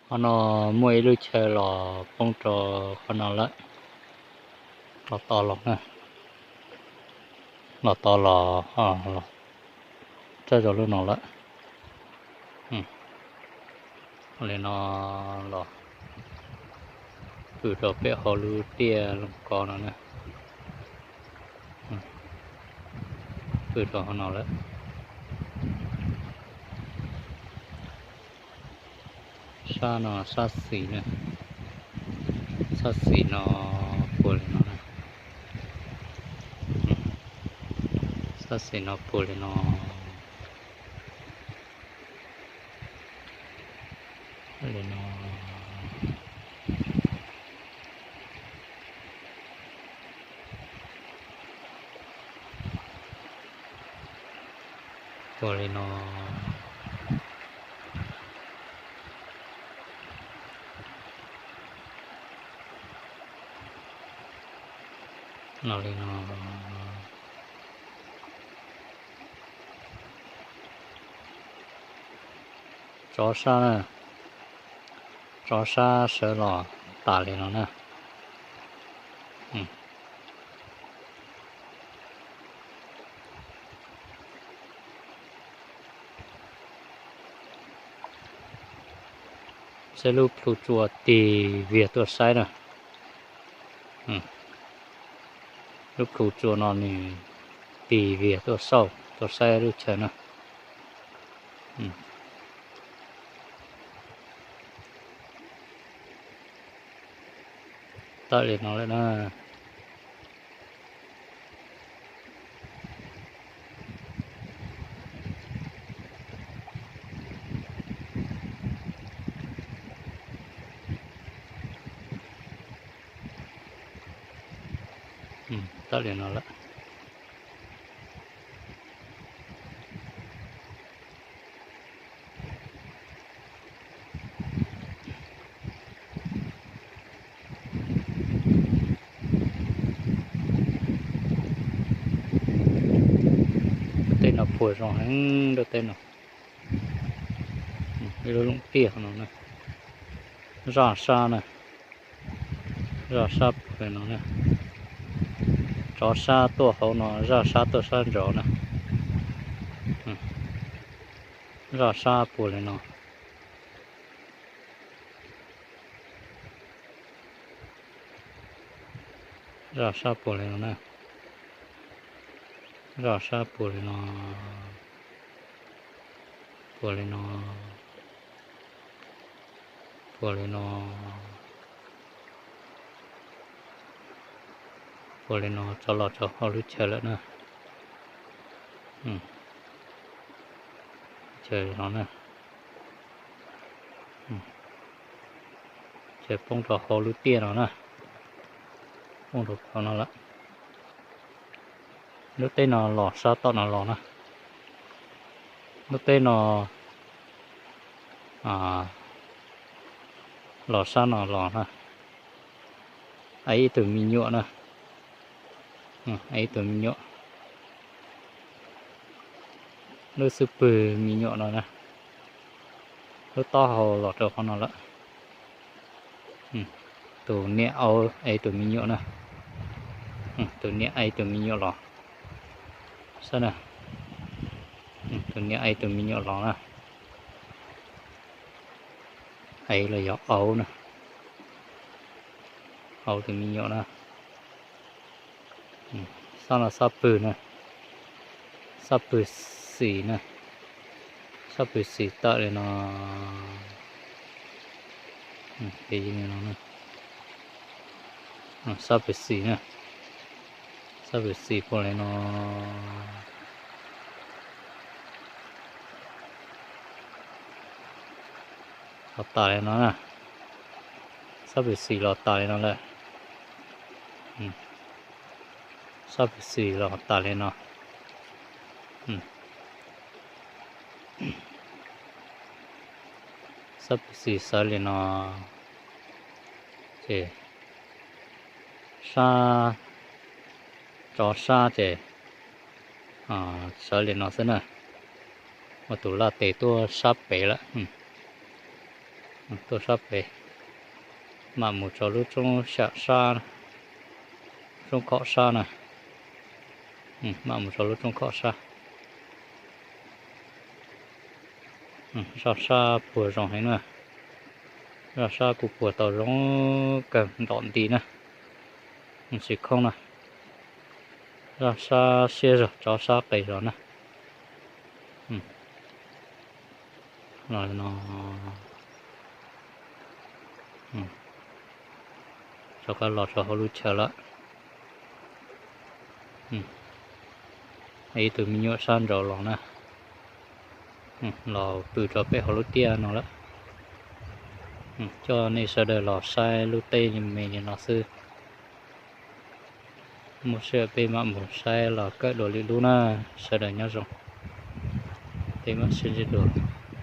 Qhov no muaj ib lub chaw los poob rau qhov no lawm, los to los na, los to los, txawj rau lub no lawm. Li no los pw rau pem hauv lub tiaj Looj Kos no na, pw rau hauv no lawm. Sab no sab xis na, sab xis no puag li no na, sab xis no puag li no. Li no, puag li no, no li no. Tsov sab na, tsov sab sawv los tas li no na. Saib lub plhu tsua tig viag tuaj saib na. Lub plhu tsua no nws tig viag tuaj saib, tuaj saib lub chaw na. Tawm li no lawm na. Tawm li no lawm. Tej no puag zoo heev, tej no. Ib lub looj tiaj no na, zaj sab na, zaj sab puag li no na. Tsov sab tuaj hauv no, zaj sab tuaj sab nraud na. Zaj sab puag li no. Zaj sab puag li no na. Zaj sab puag li no, puag li no, puag li no, puag li no, tsov los rau hauv lub chaw lawm na. Chaw no na, chaw poob rau hauv lub tiaj no na, poob rau hauv no lawm. Lub teb no los sab tom no los na. Lub teb no los sab no los na. Ib tug me nyuam na, ib tug me nyuam. Lub xub pwg me nyuam no na, lub taub hau los rau qhov no lawm. Tus niam aub ib tug me nyuam na, tus niam ib tug me nyuam los, saib na, tus niam ib tug me nyuam los na, ib los yog aub na, aub tus me nyuam na. Xob no xob pwg na, xob pwg xis na, xob pwg xis tawm li no, xob pwg xis na, xob pwg xis puag li no. Los tas li no na, xob pwg xis los tas li no lawm. Xob pwg xis los tas li no, xob pwg xis sawv li no, ces sab, tsov sab ces sawv li no xwb na. Ua tus laj tes tuaj sab pem lawm. Tuaj sab pem, mam mus rau lub roob sam sab, roob khom sab na. Mam mus rau lub roob khom sab. Zaj sab puag zoo heev na. Zaj sab kuj puag tau zoo kawg ntom nti na. Tsis khoob na. Zaj sab siab zog, tsob sab qis zog na. Los no, rov qab los rau hauv lub chaw lawm. Ib tug me nyuam sab nraud los na, los pw rau pem hauv lub tiaj no lawm. Coj nej sawv daws los saib lub teb me li no xwb. Muaj sij hawm peb mam mus saib los kawm dua lwm lub na. Sawv daws nyob zoo, peb mam sib ntsib dua.